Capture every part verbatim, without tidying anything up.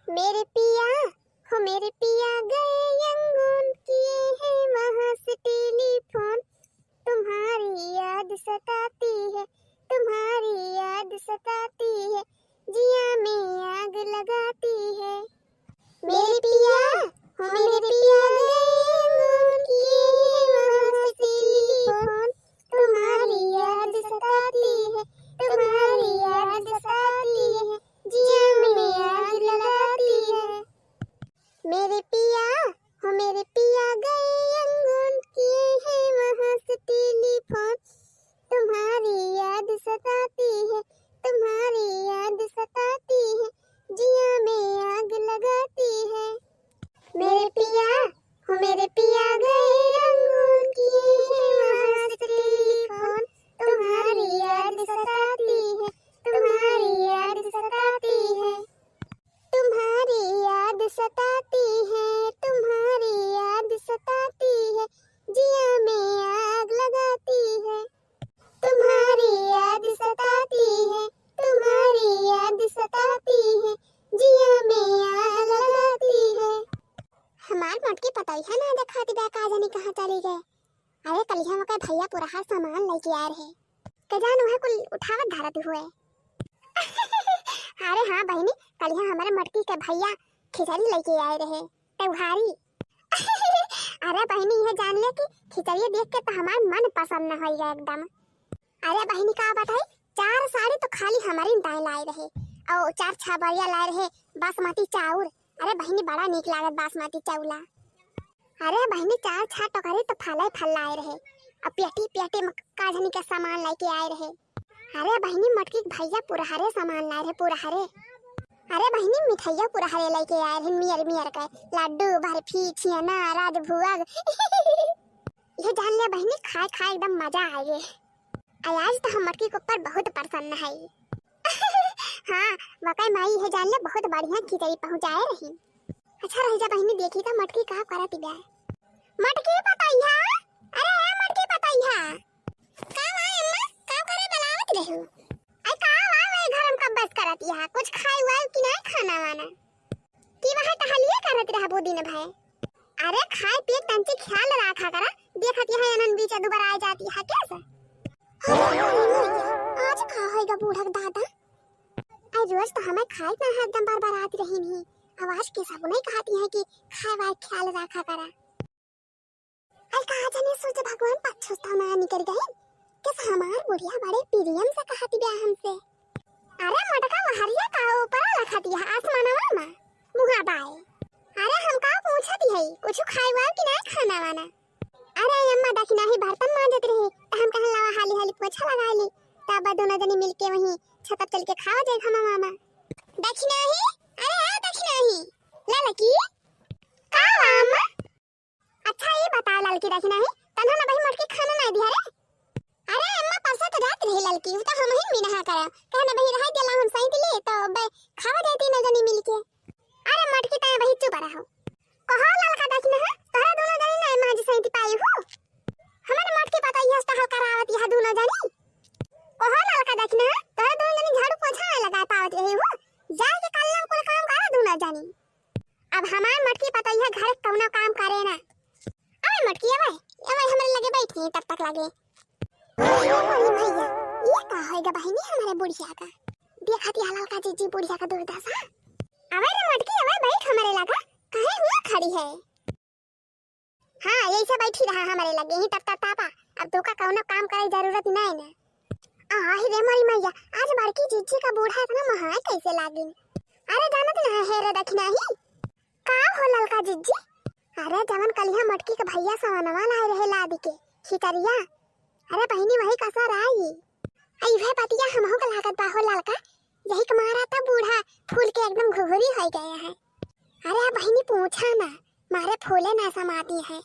मेरे पिया, हो मेरे पिया गए यंगून, किए हैं वहां से टेलीफोन। तुम्हारी याद सताती है, तुम्हारी याद सताती है, जिया में आग लगाती है। मेरे पिया, हो मेरे पिया गए यंगून, किए हैं वहां से टेलीफोन। तुम्हारी याद सताती है, तुम्हारी याद सताती है, जिया में आग लगाती है। मेरे पिया, हो मेरे पिया गए यंगून, किए हैं वहां से टेलीफोन। तुम्हारी याद सताती है, तुम्हारी याद सताती है, जिया में आग लगाती है। मेरे पिया, हो मेरे पिया गए यंगून, किए हैं वहां से टेलीफोन। तुम्हारी याद सताती है, तुम्हारी याद सताती है, तुम्हारी याद सताती है, तुम्हारी याद सताती है, जिया में आग लगाती है। तुम्हारी याद सताती है, तुम्हारी याद सताती है, जिया में आग लगाती है। हमार मोटकी पतोहिया ना देखाती बा, का जानी कहाँ चली गए। अरे कलिया मके भैया पुरहा सामान लेके आए रहे, के जान वह कुल उठावत धरत हुए। अरे हाँ बहिनी, कलिया हमारे मोटकी के भैया खिचड़ी लेके आए रहे, त्योहारी। अरे बहिनी, यह जान ले कि खिचड़ी देख के तो हमार मन प्रसन्न हो गया एकदम। अरे बहिनी, का बताई, चार साड़ी तो खाली हमारी दाई लाए रहे, और चार छह बरिया लाए रहे बासमती चाउर। अरे बहिनी, बड़ा नीक लागत बासमती चाउला। अरे बहिनी, चार छह टोकरी तो फले फल लाए रहे, और पेटी पेटी में का जानी के सामान लेके आए रहे। अरे बहिनी, मोटकी के भैया पुरहरे सामान लाए रहे, पुरहरे। अरे बहिनी, मिठाइया पुरहरे लेके आए रहे, मियर मियर के लड्डू, बर्फी, छियाना, राजभुअग। ये जान ले बहिनी, खाए खाए एकदम मजा आ गए। आज तो हम मोटकी के ऊपर बहुत प्रसन्न है। हाँ, वकै माई, ये जान ले, बहुत बढ़िया खिचड़ी पहुँचाए रही। अच्छा रही जा बहिनी, देखी तो मोटकी का करत बा। मोटकी पतोहिया, अरे ए मोटकी पतोहिया। का बा अम्मा, का करे बुलावत रहू? अरे का बा, वही घर में कब बस करत यहाँ, कुछ खाए वाए कि नहीं खाना वाना? कि वह टहलिए करत रहबो दिन भर? अरे खाए पिए तंची ख्याल रखा करा, देखत यहाँ अनन बीच दुबारा आ जाती है कैसे? अरे, अरे, अरे, अरे, आज का होएगा बूढ़ा के दादा? अरे रोज तो हमें खाए ना है, एकदम बार बार आती रही नहीं। आवाज के सब नहीं कहती है कि खाए वाए ख्याल रखा करा। अरे कहा जाने सूर्य भगवान पच्छोस्ता में निकल गए, किस हमार बुढ़िया बड़े प्रेम से कहती बा हमसे। अरे मोटका वहरिया का ऊपर लखती है आसमानवा में, मुहा बाए। अरे हमका पूछत है, कुछ खाए वाए कि नहीं खाना वाना? अरे अम्मा, दखिनाही बर्तन मांजत रही, त हम कहन लावा हाली हाली पोछा लगा ली, तब दोनों जनी मिलके वहीं छत पर चल के खावा जाए घमा मामा। दखिनाही, अरे ए दखिनाही, ललकी, का बा अम्मा? अच्छा ये बताओ ललकी दखिनाही, तन्हा ना बही मोटकी खाना ना दिया रे? अरे अम्मा, परसा तो जात रही ललकी, उ तो हम ही मिनहा करम, कहना बही रहा दिला हम सही दिली, तो बे खावा जाए तीनों जनी मिलके। अरे मोटकी, तय बही चुप रहो। कहो ललका दखिनहा, तोहरा दोनों जनी नहीं मांज सैंती पाई हो। हमारे मोटकी पतोहिया से टहल करावत यह दोनों जनी। कहो ललका दखिनहा, तोहरा दोनों जनी झाड़ू पोछा नहीं लगा पावत रही हो। जाए के कल्लम कुल काम करा दोनों जनी। अब हमार मोटकी पतोहिया घर कौनो काम करे ना। अरे मोटकी, अबे, अबे हमरे लगे बैठी, तब तक लगे। अरे मोरी मैया, ये का होएगा बहिनी हमारे बुढ़िया का? देखत या ललका जिज्जी बुढ़िया का दुर्दशा। अबे रे मोटकी, अबे बैठ हमारे लगा, काहे हुआ खड़ी है? हाँ, यही से बैठी रहा हमारे लगे ही, तब तक तापा। अब तोका कौनो काम करे जरूरत नहीं ना। आही रे मोरी मैया, आज बड़की जिज्जी का बूढ़ा इतना महाय कैसे लागिन? अरे जानत ना है रे दखिनाही, का हो ललका जिज्जी? अरे जवन कलिया मोटकी के भैया सवनवा लाए रहे लाद के खिचड़िया, अरे बहिनी वही कसर आई। अइहे बतिया हमहू के लागत बा हो ललका, यही के मारा त बूढ़ा फूल के एकदम घुघुरी हो गए हैं। अरे बहिनी पूछा ना, मारे फूले ना समाती है।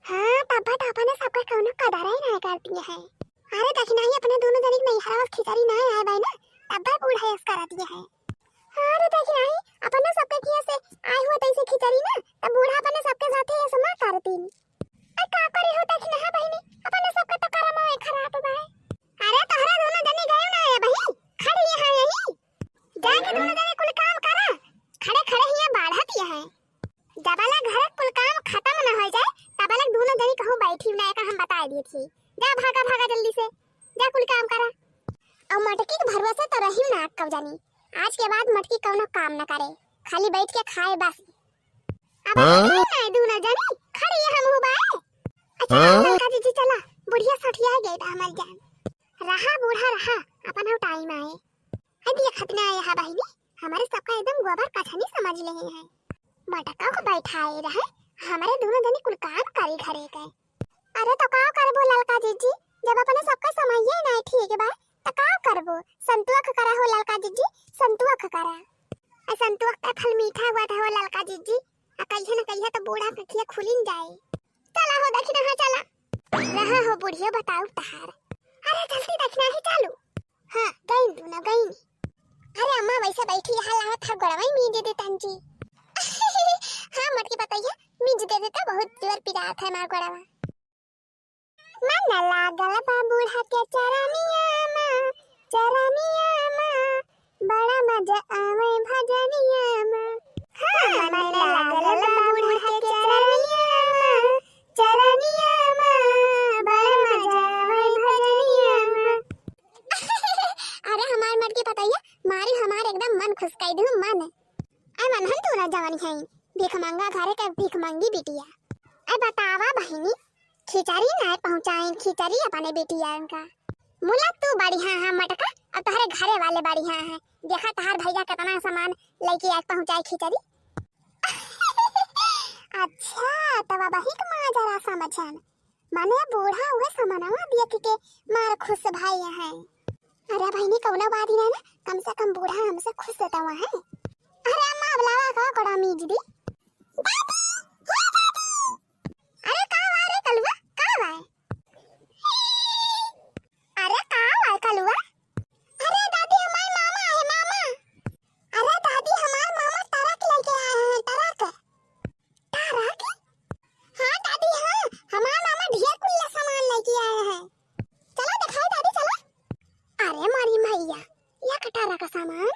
हाँ, तब तो अपने सबके कौनो कदर ही ना करती है। अरे दखिनाही, अपने दोनों जनी के नैहरा से खिचड़ी ना आए बाई ना, तब बूढ़ा यस करती है। अरे दखिनाही, अपने सबके किया से आए हुआ तैसे खिचड़ी ना, तब बूढ़ा अपने सबके साथे यस ना करती। अरे का करी हो दखिनहा बहिनी, अपने सबके तो करम में खराब बा। अरे तोहरा दोनों जनी गयो ना है बहिन, खड़ी यहाँ यही। जाके दोनों जने कुल काम करा, खड़े खड़े हियां बाद मटकी कौनो काम न करे, खाली बैठ के खाए बस। अब हाँ? ना दूनो जनी खड़ी है, हम हुबाए। अच्छा, हाँ? ललका जीजी चला, बुढ़िया सठिया गई बा हमार जान। रहा बूढ़ा रहा, अपन हो टाइम आए। अरे देखत ना आए हा बहिनी, हमारे सबका एकदम गोबर कछनी समझ ले हैं। मटका को बैठाए रहे, हमारे दूनो जनी कुल काम करी घरे के। अरे तो का करबो ललका जीजी, जब अपने सबका समइये नाहीं ठीक बा, तो का करबो? संतोख करा हो ललका जीजी, संतोख करा। आ संतोख का फल मीठा हुआ था हो ललका जीजी, आ कहिया न कहिया तो बूढ़ा के खिया खुलिन जाए। चला हो दखिनहा चला। रहा हो बुढ़िया बताऊ तहार। अरे जल्दी दखिनहा ही चालू। हाँ, गईन दूनो, गईन। अरे अम्मा वैसे बैठी यहाँ लावत हा गोड़वा ही मीज दे तंजी। हाँ, मटकी पतैया, मीज दे देता, बहुत जोर पिरात है हमार गोड़वा। मन लागल बा बूढ़ा के चरनिया मा, चरनिया मा, बड़ा मजा आवे भजनिया मा। हाँ, मन लागल बा बूढ़ा के चरनिया मा, चरनिया मा, बड़ा मजा आवे भजनिया मा। अरे हमार मटकी पतैया, मारी हमार एकदम मन खुश कई दू मन। ऐ मनहन तू ना जवन है, भीख मंगा घरे के भीख मंगी बिटिया। ऐ बतावा बहिनी, खिचड़ी ना पहुँचाइन, खिचड़ी अपने बिटिया का। मुला तू बढ़िया है मटका, अब तोहरे घरे वाले बढ़िया है। देखा तहार भैया कितना सामान लेके आए पहुँचाए खिचड़ी। अच्छा, तब अब ही माजरा समझन। माने बूढ़ा उहे समनवा देख के मार खुश भई है। अरे बहिनी, कौनो बात ही ना ना, कम से कम बूढ़ा हमसे खुश तो है। अरे अम्मा, अब लावा का कोड़ा मीज दी। दादी, हे दादी। अरे का हुआ रे कलुआ, का हुआ? अरे का हुआ कलुआ? अरे दादी, हमार मामा है, मामा। अरे दादी, हमार मामा ट्रक लेके आए हैं, ट्रक। ट्रक? हाँ दादी, हाँ, हमार मामा ढेर कुल्ला सामान लेके आए हैं। चलो दिखाई दादी, चलो। अरे मारी मैया, या कटारा का सामान।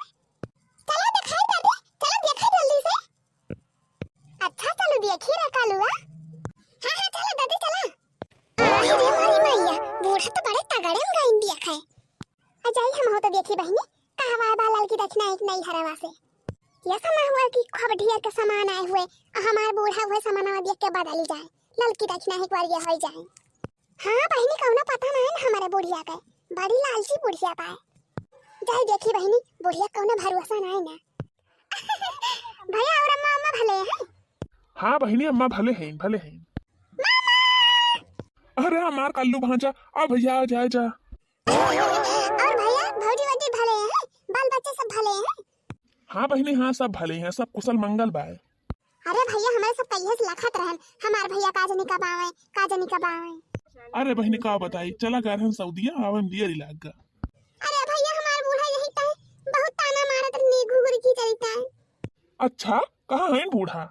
चलो दिखाई दादी, चलो देखा जल्दी से। अच्छा चलो देखी रे कालुआ। हाँ हाँ चलो दादी चलो। अरे मारी मैया, बूढ़ा तो बड़े तगड़े में गाइन दिया है। आ जाई हम हो तो देखी बहिनी, कहवा बा ललकी दखिनहा एक नई हरवा से। ये समा हुआ कि खूब ढेर के सामान आए हुए, आ हमार बूढ़ा हुए सामानवा देख के बदली जाए, ललकी दखिनहा एक बार ये हो जाए। हाँ बहिनी, कौनो पता ना है ना हमारे बुढ़िया के, बड़ी लालची बुढ़िया पाए। जाई देखी बहिनी, बुढ़िया कौनो भरोसा ना है ना। भैया और अम्मा, अम्मा भले हैं? हाँ बहिनी, अम्मा भले हैं, भले हैं। अरे हमार कल्लू भांजा, आ भैया, आ जा, जा। और भैया, भौजी वौजी भले हैं? बाल बच्चे सब भले हैं? हाँ बहिनी, हाँ, सब भले हैं, सब कुशल मंगल बाय। अरे भैया, हमारे सब कहिए से लखत रहन, हमार भैया का जनी कब आवे, का जनी कब आवे। अरे बहिनी, का बताई, चला गए रहन सऊदिया, आवे में देरी लाग गा। अरे भैया, हमार बूढ़ा यही तय बहुत ताना मारत रहनी, घुघुर की चलता है। अच्छा, कहाँ है बूढ़ा?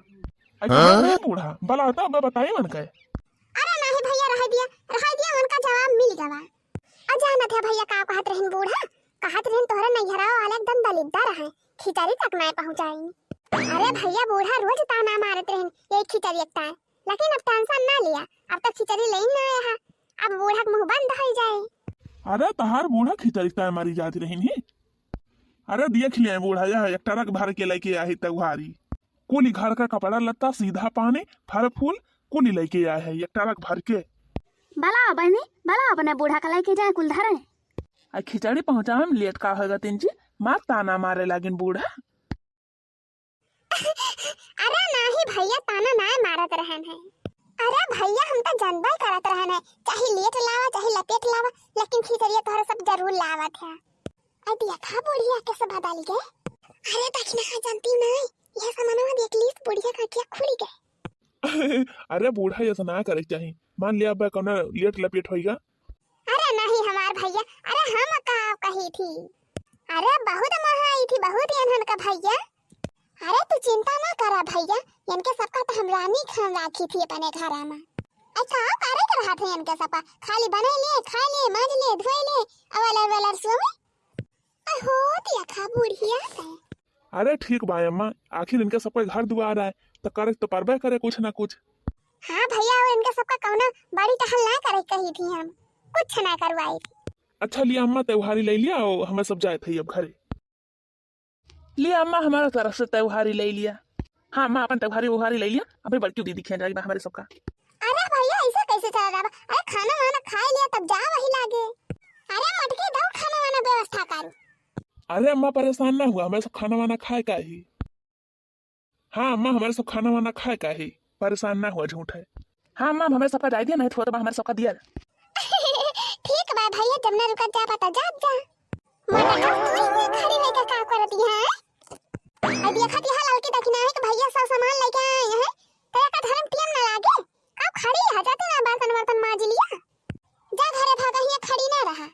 अरे, कहाँ है बूढ़ा? बला तो अब बताई मन के। अरे नहीं भैया, रह दिया, रह दिया, उनका जवाब मिल गवा। आ जानत है भैया का कहत रहन बूढ़ा? कहत रहन तोहरे नैहरा वाले एकदम दलिद्दर है, खिचड़ी तक नहीं पहुँचाई। अरे भैया, बूढ़ा रोज ताना मारत रहन, ये खिचड़ी एक तान, लेकिन अब टेंशन ना लिया, अब तो खिचड़ी लेन ना आया है, अब बूढ़ा के मुंह बंद हो जाए। अरे तहार बूढ़ा खिचड़ी तान मारी जात रहन ही। अरे देख लिया बूढ़ा, यह एक ट्रक भर के लेके आई तउहारी। कुली घर का कपड़ा लत्ता, सीधा पानी, फल फूल, कुली लेके आए है एक ट्रक भर के। बलाओ बहिनी, बलाओ अपने बूढ़ा का लेके जाए कुल धरे। आ खिचड़ी पहुँचावे में लेट का होगा तीन जी, मार ताना मारे लागिन बूढ़ा। अरे नाही भैया, ताना नाय मारत रहन है। अरे भैया, हम तो जनबे करत रहन है, चाहे लेट लावा, चाहे लपेट लावा, लेकिन खिचड़िया तोहरे सब जरूर लावत है। अरे देखा बुढ़िया कैसे बदल गए। अरे दखिनहा जानती नहीं, यह समनवा देख लीस, बुढ़िया का आँखिया खुल गए। अरे बूढ़ा ऐसा ना करे के चाही, मान लिया अब कौनो लेट लपेट होइगा। अरे नहीं हमार भैया, अरे हम का कही थी, अरे बहुत महा आई थी, बहुत एनहन का भैया। अरे तू चिंता ना करा भैया, इनके सबका तो हम रानी खान राखी थी अपने घर में। अच्छा करे के रहा थे इनके सबका, खाली बने ले, खाए ले, माज ले, धोए ले, अवलर वलर सोवे। अहो, दिया खा बुढ़िया से। अरे ठीक बा अम्मा, आखिर इनके सबके घर दुआर आए, तो करे तो परबे करे कुछ ना कुछ। हाँ भैया, और इनके सबका कौनो बड़ी टहल ना करे कही थी हम, कुछ ना करवाई थी। अच्छा लिया अम्मा, त्योहारी ले लिया, और हमें सब जाए थे अब घरे। लिया अम्मा, हमारे तरफ से त्योहारी ले लिया। हाँ अम्मा, अपन त्योहारी उहारी ले लिया, अभी बड़की दीदी खेल रही बा हमारे सबका। अरे भैया, ऐसे कैसे चला जाबा? अरे खाना वाना खाए लिया तब जा वही लागे। अरे मटकी दौड़ खाना वाना व्यवस्था करू। अरे अम्मा परेशान ना हुआ, हमारे सब खाना वाना खाए का ही। हाँ अम्मा, हमारे सब खाना वाना खाए का ही, परेशान ना हुआ, झूठ है। हाँ अम्मा, हमारे सबका जाए दिया, नहीं थोड़ा बा हमारे सबका दिया। ठीक बा भैया, जब ना रुका जा पता जा जा। मोटा का तू ही खड़ी होई के का करती है? आई देखत यहाँ ललकी दखिना है कि भैया सब सामान लेके आए हैं, तो एका धर्म टीम ना लागे। का खड़ी है, जाते ना बर्तन वर्तन माज लिया। जा घरे भागा, हियाँ खड़ी ना रहा।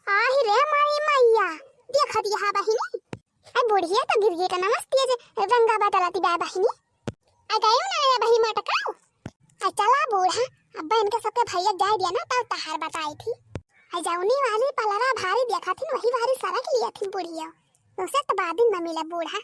आही रे हमारी मैया, देखत यहाँ बहिनी। आई बुढ़िया तो गिर गई का नमस्ते जे रंगा बदलती बा बहिनी। आ गयो ना रे बही मटकाओ। आ चला बूढ़ा, अब इनके सबके भैया जाए दिया ना, तब तहार बताई थी। आ जौनी वाली पलरा भारी देखा थी, वही वाली सरक लिया थी बुढ़िया। उसे तो बाद में मिला बूढ़ा।